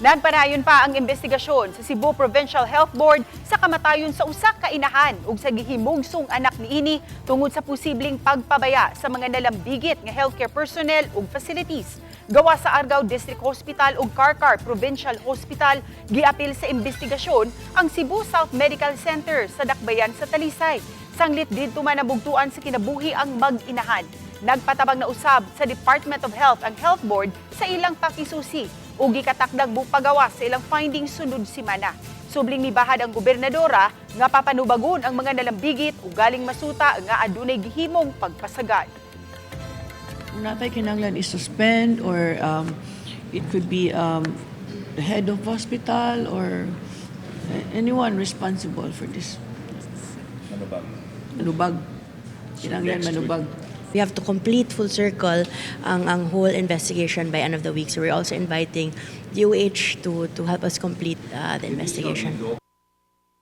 Nagpadayon pa ang investigasyon sa Cebu Provincial Health Board sa kamatayon sa usa ka inahan ug sa gihimugsong anak niini tungod sa posibleng pagpabaya sa mga nalambigit nga healthcare personnel ug facilities. Gawas sa Argao District Hospital ug Carcar Provincial Hospital, giapil sa investigasyon ang Cebu South Medical Center sa Dakbayan sa Talisay. Sanglit didto man nabugtuan sa kinabuhi ang mag-inahan. Nagpatabang na usab sa Department of Health ang Health Board sa ilang pakisusi ug gikatakdang mopagawas sa ilang findings sunod simana. Subling mibahad ang gobernadora nga papanubagon ang mga nalambigit ug galing masuta nga adunay gihimong pagpasagad. Kung naa tay kinahanglan i-suspend or it could be the head of hospital or anyone responsible for this. Manubag. Manubag. Kinahanglan Next week. Manubag. We have to complete full circle ang whole investigation by end of the week. So we're also inviting DOH to help us complete the investigation.